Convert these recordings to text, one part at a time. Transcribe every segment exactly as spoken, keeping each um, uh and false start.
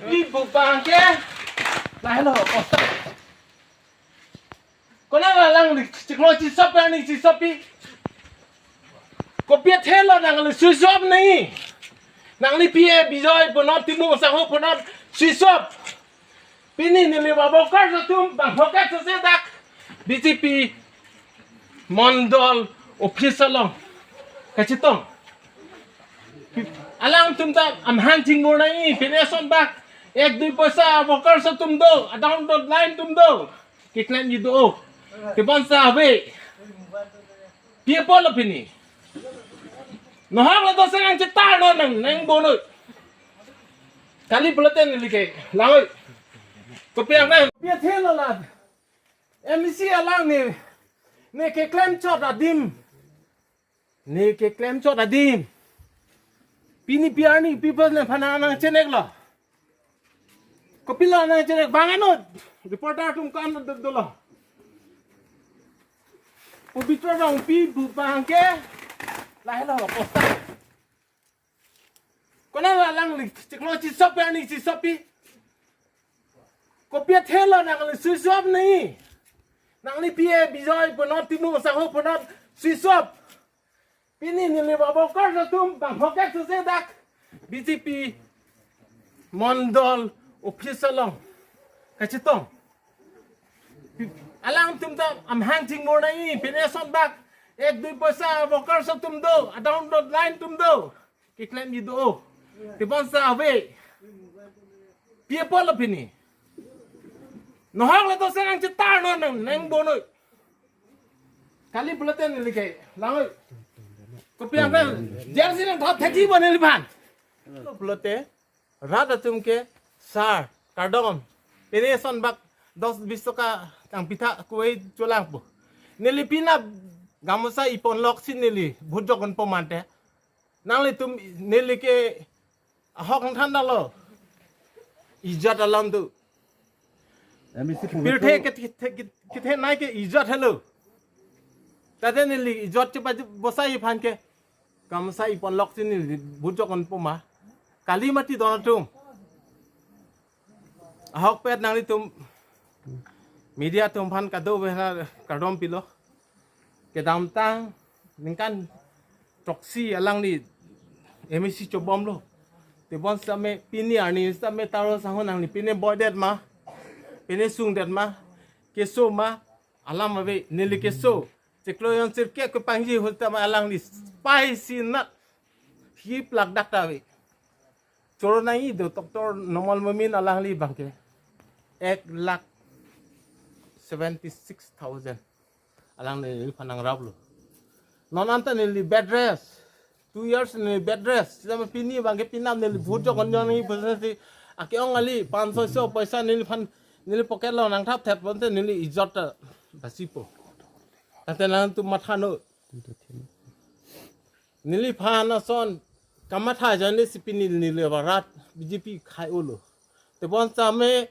Pi buk bang ke. Lahelo kosta. Konat alang ni chiklo chisop ya ni chisopi. Kopi athelo nangli switch off nangji. Nangli P A Bijoy punon Timung Sangho punon switch off. Pini neli ba workers atum bang hoket sese dak B J P mondol office along kachetong. Alangtum ta amhan chingmur nangji, pini eson bak ek dui poisa workers atum do, adang dot line atum do. Kiklan ji do. Tebonta ave. Pi apotlo pini. Nohok le dosen nangchetar non nang, nangbonoi. Kali pulote neli ke langoi. Kopi ang nang. Pi athelo la. M A C alang ni. Ne keklem chot adim. Ne keklem chot adim. Pini P R ni people ne phana nangcheneklo. Kopilo nangchenek bang anut. Reporter atum kan do- dolo. Pabitra Rongpi buk bang ke. Lahelo kosta. Konat alang ni chiklo chisop ya ni chisopi. Kopi athelo nangli switch off nangji. Nangli P A Bijoy punon Timung Sangho punon switch off. Pini neli ba workers atum bang hoket sese dak B J P mondol office along kachetong. Alangtum ta amhan chingmur nangji, pini eson bak ek dui poisa workers atum do, adang dot line atum do. Kiklan ji do. Tebonta ave. Pi apotlo pini. Nohok le dosen nangchetar non nang, nangbonoi. Kali pulote neli ke langoi. Kopi ang nang. Jersey nangthap thekji bo neliphan. Pulote rat atum ke sar kardom. Pini eson bak dos bis toka kangpitha kuwei cholangpo. Neli pini gamosa iponlok si neli vote jokponpo mante. Nanglitum neli ke ahok nangthandaklo. Ijat alam tu. M A C pirthe pabitro. Kethe, kethe, kethenei ke ijat helo. Tate neli ijat chepa bosai aphan ke. Gamosa iponlok si neli vote jokponpo ma. Kali mati don atum. Ahokpet nanglitum media atum aphan kadokave aphan kardom pilo. Kedamtang ningkan throksi alangli M A C chobomlo. Tebonta me pini arni seta me Taro Sangho nangli pini boydet ma. Pini sungdet ma. Keso ma. Alam ave neli keso. Chiklo jon sirkep kepangji ahut ta ma alangli spicy nut. Hip lak dak ta ave. Choro nangji do Doctor Numal Momin alangli bang ke. Ek lakh seventy six thousand. Alangli neliphan nangraplo. Non anta neli bed rest. Two years neli bed rest. Sita ma pini bang ke pinam neli vote jokpon jon nangji pusi. Ake-ong kali panch soi so paisa neliphan neli pocket along nangthap thap ponte neli ijat ta basipo. Ante nangtum matha non. Neliphan ason kamatha ajoine si pini neli ba rat B J P khai-olo. Tebonta me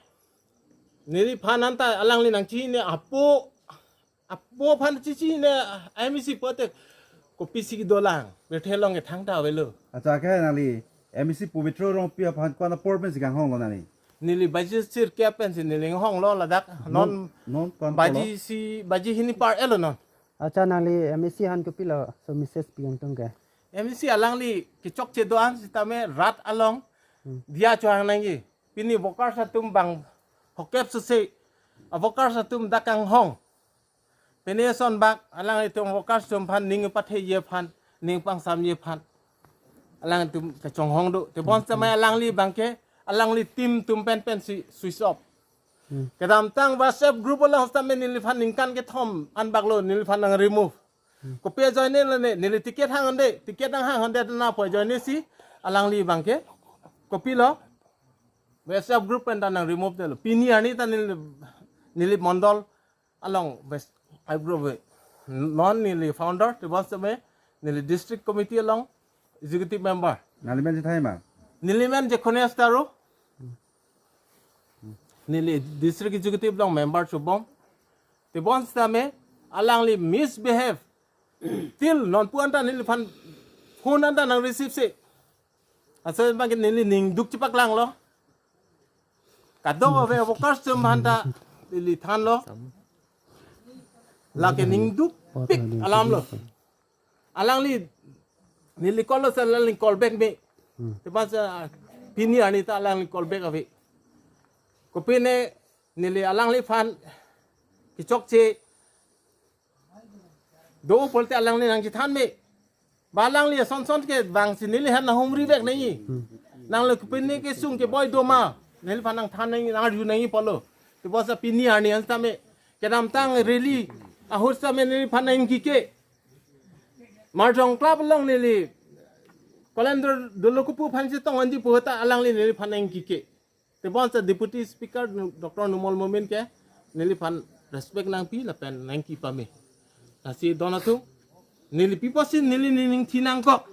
neliphan anta alangli nangchini apo, apo aphan chichini M A C pote kopisi dolang. Birthe along ke thangta avelo. Acha ke nangli M A C Pabitra Rongpi aphan ko-an apor pensi kanghonglo nangli? Neli baji sirkep pensi neli honglo ladak. Non, non, non ko-an apor lo? Baji isi, baji hini par-etlo non. Acha nangli M A C aphan kopilo so message pi-ong tung ke? M A C alangli kechokche do-an sitame rat along Hmm. Diya chohang nangji. Pini workers atum bang hokkep sese. A workers atum dak kanghong. Pini eson bak alanglitum workers atum aphan ning patheji aphan, ning pangsamji aphan. Alangtum kachonghong do. Tebonta me alangli bang ke, alangli team atum pen pensi switch off. Hmm. Kedamtang WhatsApp group along sitame neliphan ningkan kethom an baklo neliphan nang remove. Hmm. Kopi ajoine lo ne, neli ticket hang-un-e, ticket nanghang-un-e na pu ajoine si, alangli bang ke. Kopilo? WhatsApp group pen ta nang remove detlo. Pini arni ta neli neli mondol along best eyebrow we. Non neli founder, tebon seme neli district committee along executive member. Nangli men chethai ma? Neli men Jekhones Taro. Neli district executive along member chobom. Tebon seme alangli misbehave. Till non pu anta neliphan phone anta nang receive se. Asa bang neli ning duk chepaklanglo. Kadokave workers atum aphanta neli thanlo. Lake ning dukpik alamlo. Alangli neli call lo sa alangli call back me. Tebon sa pini arni ta alangli call back ave. Kopine neli alangliphan kechokche do pulote alangli nangchethan me. Ba alangli asonson ke bang si neli han nahumri back nangji. Nangli kopine kesung keboi do ma. Neliphan nangthan nangji, nangarju nangji pulo. Tebon sa pini arni an sitame kedamtang rally ahut sitame neliphan nangkike. Marjong Club along neli Kolendro Dolokupu aphan chetong anji pu ta alangli neliphan nangkike. Tebon sa Deputy Speaker Nu-, Doctor Numal Momin ke neliphan respect nangpi lapen nangki pame. Lasi don atum neli pi apotsi neli ning thi nangkok.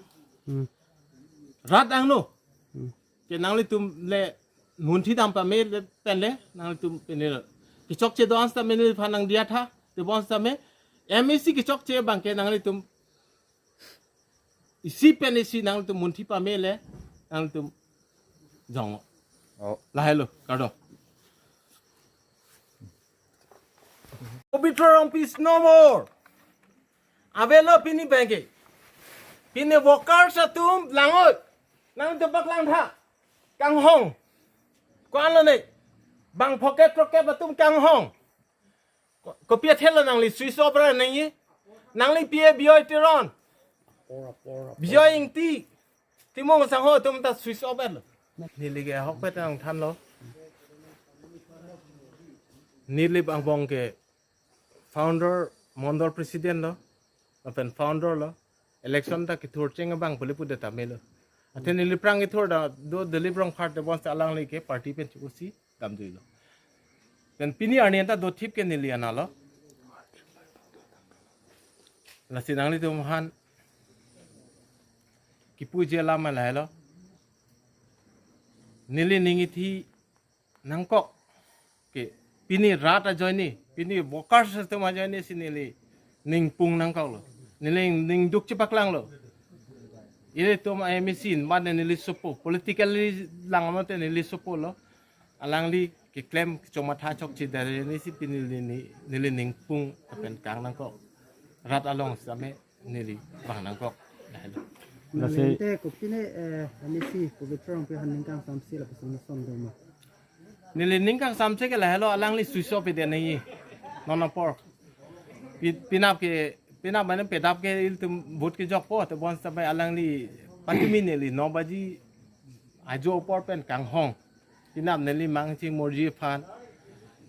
Hmm. Rat angno. Hmm. Ke nanglitum le munthi dam pame le pen le nanglitum pine lo. Kechokche do-an sitame neliphan nangdiya tha. Tebon sitame M A C kechokche bang ke nanglitum isi pen isi nanglitum munthi pame le nanglitum jong. Oh. Lahelo, kardom. Pobitro Rongpi is no more. Avelo pini bang ke. Pini workers atum langoi. Nangtum paklang tha. Kanghong. Ko-an lo ne. Bang pocket rocket atum kanghong. Ko-, kopi athelo nangli switch off ra nangji. Nangli P A Bijoy Teron. Bijoy Ingti. Timung sangho atum ta switch off lo. Neli ke ahokpet nangthanlo. Neli angbong ke founder, mondol president lo. Lapen founder lo. Election ta kethur cheng abang pule pudet ta melo. Athe neli aphrang kethur ta do Dilip Rongphar tebon sa alangli ke party pen chukusi damjuilo. Pen pini arni anta dothip ke neli analo. Lasi nanglitum aphan kipuji alam lahelo. Neli ning ithi nangkok ke pini rat ajoine, pini workers atum ajoine si neli ning pung nangkoklo. Neli ning duk chepaklanglo. Ilitum M A C in mane neli sopo, politically lang mate neli sopolo. Alangli keklem kechomatha chokche dare ni si pini neli, neli ning pung lapen kang nangkok. Rat along sitame neli vang nangkok. Lahelo. Lasi nangli te kopine, eh, M A C Pobitro Rongpi aphan ning kangsamse lapuson son do ma? Neli ning kangsamse ke lahelo, alangli switch off ide nangji. Non apor. Pi-, pinap ke, pinap mane pedap ke ilitum vote kejokpo, tebon sitame alangli patumi neli no baji ajo apor pen kanghong. Pinap neli mangchi morji aphan.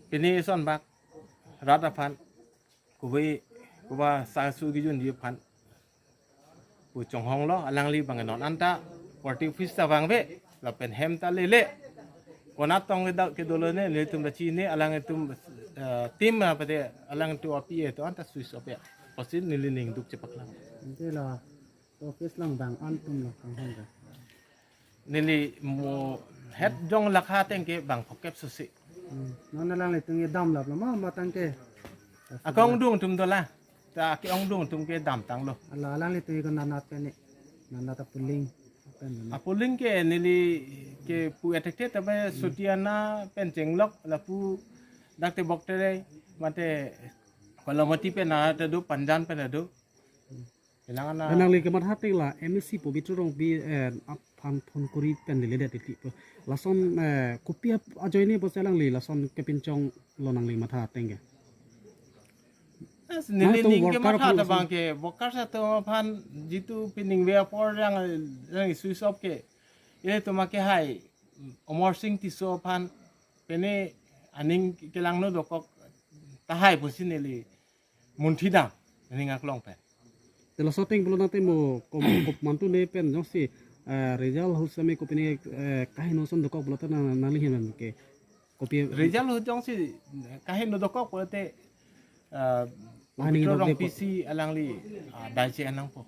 Pini ison bak rat aphan. Kubi, kuba sasu gijun ji aphan pu chonghonglo, alangli bang non anta party office ta vangve, lapen hem ta lele. Konat tong ke da, kedolo ne, nelitum ta chini, alanglitum, eh, team apa de, alangtum api e to anta switch off ya. Pasti neli ning duk chepaklang. Ante la office lang bang antum lo kanghong ka. Neli mo het jong lakha ateng ke bang phokep susi. Hmm. Non alanglitum kedam lap lo ma, matang ke. Akong dung atum dola. Ta ke-ong dung atum kedamtanglo. Ala alanglitum ke nanat ke ne. Nanat apuling. Pen nanat. Apuling ke neli kepu attack te tabe Sutiana pen Chenglok lapu dak Tebok Terei mate Kolamati pen nanat do, Panjan pen do. Ilang ana. Nangli kematha ateng la M A C Pobitro Rongpi, eh, aphan phone kori pen lele det titi po. Lason, eh, kopi ap-, ajoine pusi alangli lason kepinchonglo nangli matha ateng ke? Yes, neli nangtum ning worker kematha aphan ta bang ke, workers atum aphan jitu pining ve apor yang, yang switch off ke. Ilitum akehai Amarsing Tisso aphan pene aning kelangno dokok tahai pusi neli munthi dam, ning aklong pen. Te laso ateng pulo nangte mo kom-, kom mantu ne pen jongsi, eh, result ahut sitame kopine, eh, kaheno ason dokok pulote na, nangli hem ke. Kopi result ahut jongsi kaheno dokok pulote, ah, Ani Pabitra dokok Rongpi si alangli, ah, dai che-en nangpo.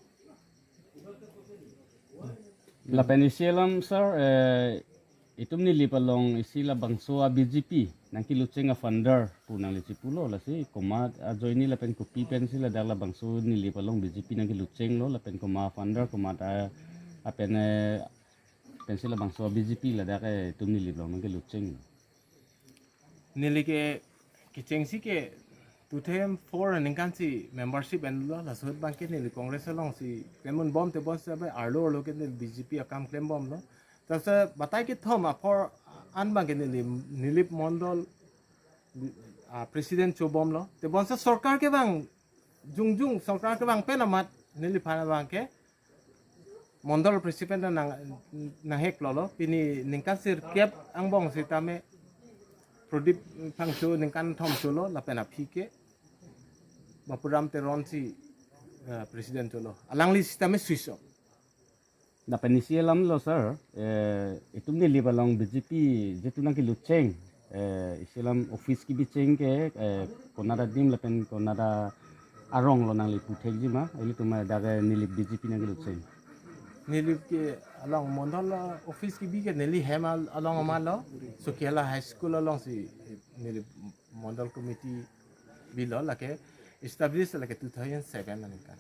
Lapen isi alam sir, eh, itum Nilip along isi labangso a-B J P nangkelucheng a-founder pu nangli chipulo, lasi komat ajoine lapen kopi pensi ladak labangso Nilip along B J P nangkeluchenglo, lapen komat a-founder, komat a, apen, eh, pensi labangso a-B J P ladak, eh, itum Nilip along nangkelucheng. Neli ke kechengsi ke two thousand four aningkan si membership enlo, laso ahut abangke neli Congress alongsi kemun bom, tebonsi abe arlo arlo ke neli B J P akam klembomlo. Tasa batai kethom apor an abangke neli Nilip Mondol, ah, president chobomlo. Tebonsi sorkar kevang jongjong, sorkar kevang pen amat neliphan abangke Mondol president nang, nangheklolo. Pini ningkan sirkep angbong sitame Prodip Phangcho ningkan thom cholo, lapen aphi ke Bapuram Teron si, eh, president cholo. Alangli sitame switch off. Lapen isi alamlo sir, eh, itum Nilip along B J P jitu nangkelucheng, eh, isi alam office kebicheng ke, eh, konat adim lapen konat aronglo nangli puthekji ma, ilitum dak, eh, Nilip B J P nangkelucheng. Nilip ke along Mondol, uh, office kebi ke neli hem al-, along amatlo, Sokhela High School alongsi, eh, Nilip Mondol Committee bilo, lake establish lake two thousand seven aningkan.